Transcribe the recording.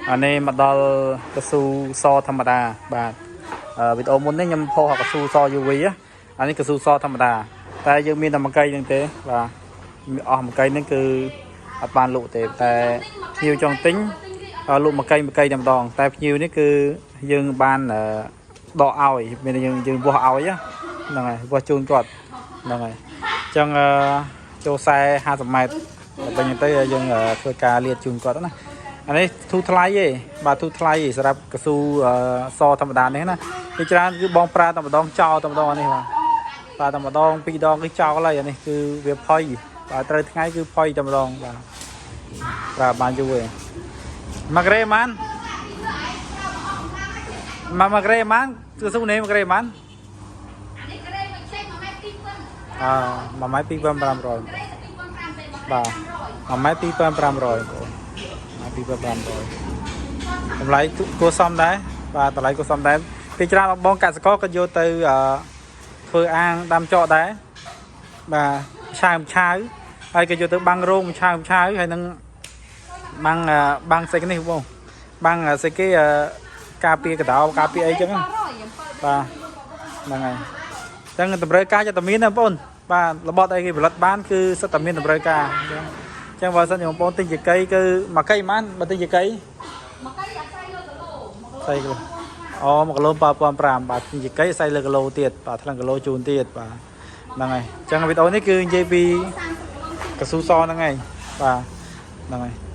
អានេះមកដល់កស៊ូសធម្មតាបាទវីដេអូមុននេះខ្ញុំផុសកស៊ូស UV ណាអានេះកស៊ូសធម្មតាតែយើងមានតែមួយកីហ្នឹងទេបាទអស់មួយកីហ្នឹងគឺអត់បានលក់ទេតែភ្ញៀវចង់ទិញលក់មួយកីមួយកីតែម្ដងតែភ្ញៀវនេះគឺយើងបានដកឲ្យមានយើងយើងវាស់ឲ្យហ្នឹងហើយវាស់ជូនគាត់ហ្នឹងហើយអញ្ចឹងចូលខ្សែ50ម៉ែត្រដល់ពេលហ្នឹងទៅយើងធ្វើការលាតជូនគាត់ណាអានេះធូរថ្លៃទេបាទធូរថ្លៃសម្រាប់កស៊ូសធម្មតានេះណាពីច្រើនគឺបងប្រើតែម្ដងចោលតែម្ដងអានេះបាទប្រើតែម្ដងពីរដងគឺចោលហើយអានេះគឺវាផុយបាទត្រូវថ្ងៃគឺផុយតែម្ដងបាទប្រើបានយូរឯងមួយក្រេម៉ានមកមួយក្រេម៉ានកស៊ូនេះមួយក្រេម៉ាន អានេះក្រេមួយចេញ1ម៉ែត្រ2000 អើ1ម៉ែត្រ2500 ក្រេតែ2500ទេបង បាទ1ម៉ែត្រ2500បងម៉ែត្រ2500តម្លៃគួរសមដែរបាទតម្លៃគួរសមដែរពេលច្រើនបងកសិករក៏យកទៅធ្វើអាងដាំចកដែរបាទឆាវឆាវហើយក៏យកទៅបាំងរោងឆាវឆាវហើយនឹងបាំងបាំងស្អីគេនេះបងបាំងស្អីគេការពារកដោការពារអីចឹងបាទហ្នឹងហើយចឹងតម្រូវការចិត្តតែមានណាបងប្អូនបាទរបត់អីគេផលិតបានគឺសិតតែមានតម្រូវការអញ្ចឹងចឹងបើសិនជាបងប្អូនទិញជាកីគឺមួយកីប៉ុន្មានបើទិញជាកី មកកីអាស្រ័យលើគីឡូ ស្អីគីឡូអូ1គីឡូ7500បាទទិញជាកីអាស្រ័យលើគីឡូទៀតបាទថ្លឹងគីឡូជូនទៀតបាទហ្នឹងហើយអញ្ចឹងវីដេអូនេះគឺនិយាយពីកស៊ូសហ្នឹងឯងបាទហ្នឹងហើយ។